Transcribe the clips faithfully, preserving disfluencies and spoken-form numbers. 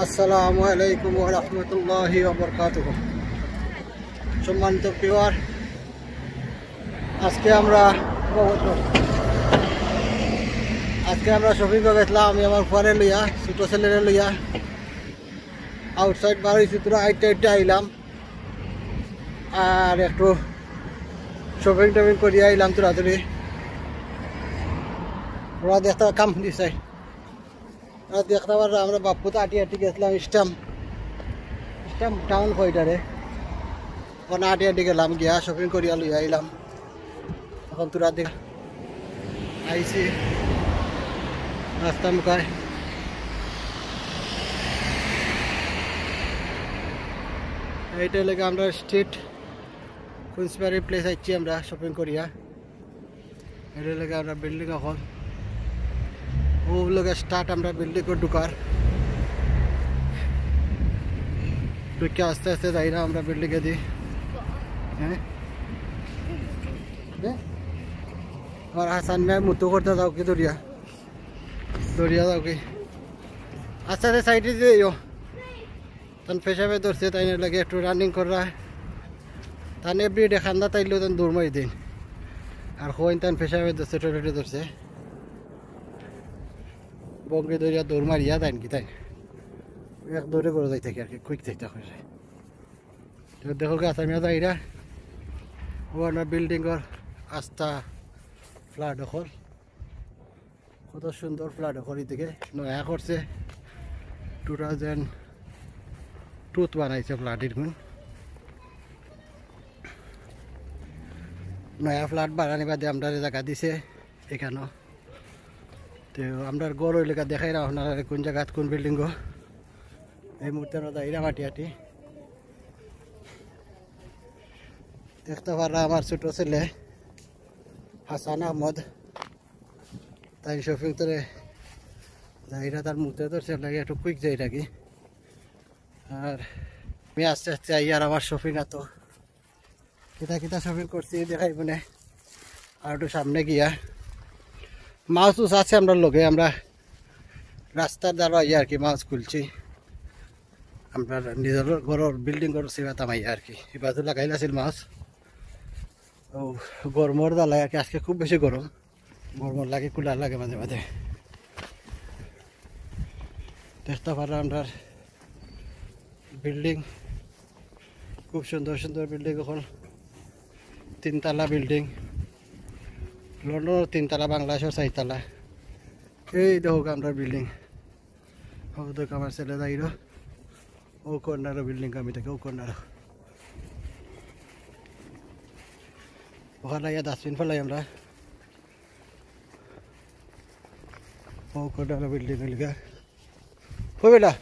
আসসালামু আলাইকুম ওয়া রাহমাতুল্লাহি ওয়া বারাকাতুহু। সম্মানিত ভিউয়ার, আজকে আমরা আজকে আমরা শপিং গেছিলাম, আমি আমার ফুয়ারে লইয়া, ছোট ছেলেরে লইয়া। আউটসাইড বার হইছি, তোরা আইতে আইতে আইলাম, আর একটু শপিং টপিং করিয়া আইলাম তোরা তোরে। ওরা দেখতে কাম দিছে। আর দেখতে পাররা আমরা বাপ্পুত আটি আটি গেছিলাম স্ট্যাম্প, স্ট্যাম্প টাউন কইটারে। ওখানে আটি আটি গেলাম, গিয়া শপিং করিয়া লইয়া আইলাম। এখন তোরা দেখ আইছি রাস্তা মুখায়। এইটা লেগে আমরা স্ট্রিট কুইন্সবারি প্লেস আইছি আমরা শপিং করিয়া। এটা লাগে আমরা বিল্ডিং এখন। ও লগে স্টার্ট আমরা বিল্ডিং করে ঢুকার। ঢুকে আস্তে আস্তে যাই না আমরা বিল্ডিং এ দি। হ্যাঁ? দে। আর হাসান মিয়া মুতু করতে যাও কি দরিয়া? দরিয়া যাও কি? আস্তে আস্তে সাইডে দিয়ে যাইও। তান পেশাবে ধরছে, তাই না লাগে একটু রানিং কররা। তান এভরিডে খান্দা তাইলেও তান দৌড় মারি দিন। আর কইন তান পেশাবে ধরছে, টয়লেটে ধরছে। বঙ্গে ধরিয়া দৌড় মারিয়া তাইন কি তাই? এক দৌড়ে করে যাই থাকি আর কি, কুইক যাই থাকি। তো দেখো গা, আমি যাইরা। ও না বিল্ডিং ঘর আস্তা ফ্ল্যাট দখল। কত সুন্দর ফ্ল্যাট করি থেকে নয়া করছে, টু থাউজেন্ড টুত বানাইছে ফ্ল্যাট এরকম। নয়া ফ্ল্যাট বানানি বাদে আমরা জায়গা দিছে এখানো। তো আমরা ঘর ওই লেখা দেখাই না আপনারা কোন জায়গাত কোন বিল্ডিং গো। এই মুহূর্তে আমরা যাইরা মাটি আটি। দেখতে পাররা আমার ছোট ছেলে হাসান আহমদ। তাই শপিং তোরে যাইরা তার মুতে তোর সে লাগে একটু কুইক যাই থাকি। আর আমি আস্তে আস্তে আই আর আমার শপিং আতো কিতা কিতা শপিং করছি দেখাই মনে। আর একটু সামনে গিয়া মাছ উস আছে আমরা লগে, আমরা রাস্তার দ্বারা আই আর কি মাছ খুলছি। আমরা নিজের ঘরর বিল্ডিং ঘর সেবা তামাই আর কি। এবার তো লাগাইল আছিল মাছ। ও গরমর জ্বালায় আর কি, আজকে খুব বেশি গরম। গরমর লাগে, কুলার লাগে মাঝে মাঝে। দেখতে পাররা আমরার বিল্ডিং, খুব সুন্দর সুন্দর বিল্ডিং অকল। তিনতলা বিল্ডিং, লন্ডনর তিনতলা, বাংলাদেশর চাইরতলা। এই দেখো আমরার বিল্ডিং, ও দেখো আমার ছেলে যাইরো। ও কর্নারো বিল্ডিং আমি থাকি, ও কর্নারো। ওখানে ইয়া ডাস্টবিন ফেলাই আমরা। ও কর্নারো বিল্ডিং হইল গা। কই বেটা?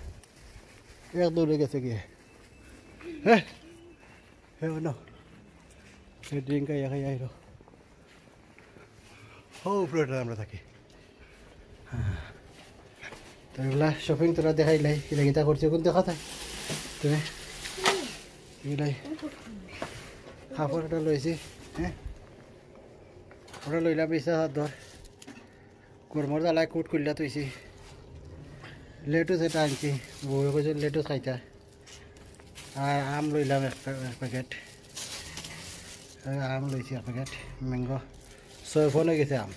এক দৌড়ে গেছে গিয়ে। হ্যাঁ? হ্যাঁ, না। সে ড্রিঙ্ক খাইয়া খাইয়া আইলো। ও, উপরে আমরা থাকি। হ্যাঁ। তো এগুলা শপিং তোরা দেখাইলাই, কিতা কিতা করছি, কোন দেখা যায়? তুমি? এগুলাই। কাপড় এটা লইছি, হ্যাঁ? ওটা লইলাম, বিশ হাজার ধর। গরমর জ্বালায় কুট খুললা থইছি। লেটুস এটা আনছি, বউয়ে কইছে লেটুস খাইতা। আর আম লইলাম এক প্যা-, এক প্যাকেট। এই আম লইছি এক প্যাকেট, ম্যাঙ্গো। ছয় ফোন হয়ে গেছে আম।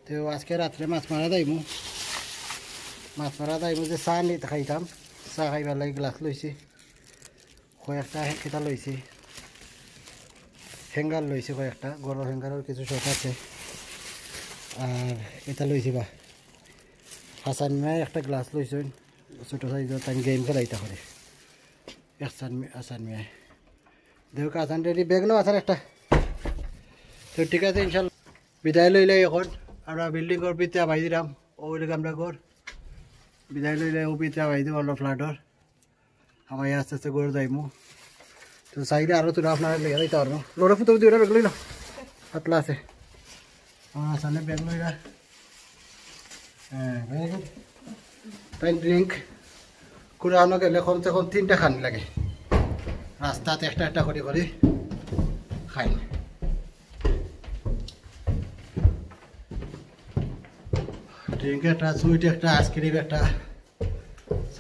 তো আজকে রাত্রে মাছ মারা যাইমু। মাছ মারা যাইমু যে চা নিতে খাইতাম। চা খাইবার লাগি গ্লাস লইছি। কয়েকটা হে-, এটা লইছি। হ্যাঙ্গার লইছি কয়েকটা। ঘরর হ্যাঙ্গারর কিছু শর্ট আছে। আর এটা লইছি বা। হাসান মিয়া একটা গ্লাস লইছইন। ছোট সাইজর তাই গেম খেলাইতা করে। হাসান মি-, হাসান মিয়া। দেখো হাসান রেডি, ব্যাগ নাও হাসান একটা। তো ঠিক আছে, ইনশাল্লাহ। বিদায় লইলাই এখন। আমরা বিল্ডিং ঘর ভিতরে আবাই দিলাম। ও ওইদিকে আমরা ঘর। বিদায় লইলাই ও ভিতরে আবাই দিব আমরা ফ্ল্যাটর। আবার আস্তে আস্তে ঘর যাইমু। তো চাইলে আরো তোরা আপনারা লেগে যাইতে পারবো। লড়ে ফুটো দিয়ে ওটা ব্যাগ লইল। পাতলা আছে। আমার সামনে ব্যাগ লইলা। হ্যাঁ, very good। তাই ড্রিঙ্ক কুড়ানো গেলে কমসে কম তিনটা খানি লাগে। রাস্তাত একটা একটা করে করে খাই। ড্রিঙ্ক একটা, সুইট একটা, আইসক্রিম একটা।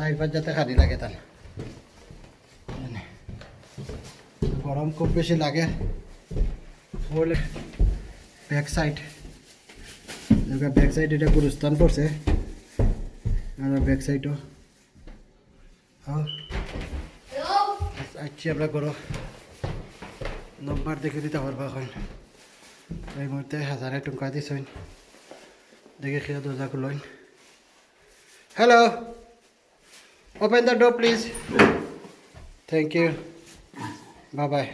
সাইড পাঁচ যাতে খালি লাগে তাহলে। গরম খুব বেশি লাগে। ব্যাক সাইড, ব্যাক সাইড এটা গুরুস্থান পড়ছে। আর ব্যাক সাইডও। হ্যাঁ, আচ্ছা, আমরা করো নম্বর দেখে দিতে পারবা এখন। এই মুহূর্তে হাজারে টুকা দিছইন। দেখি কিনা দরজা খুলইন। Hello, open the door, please. Thank you. Bye bye.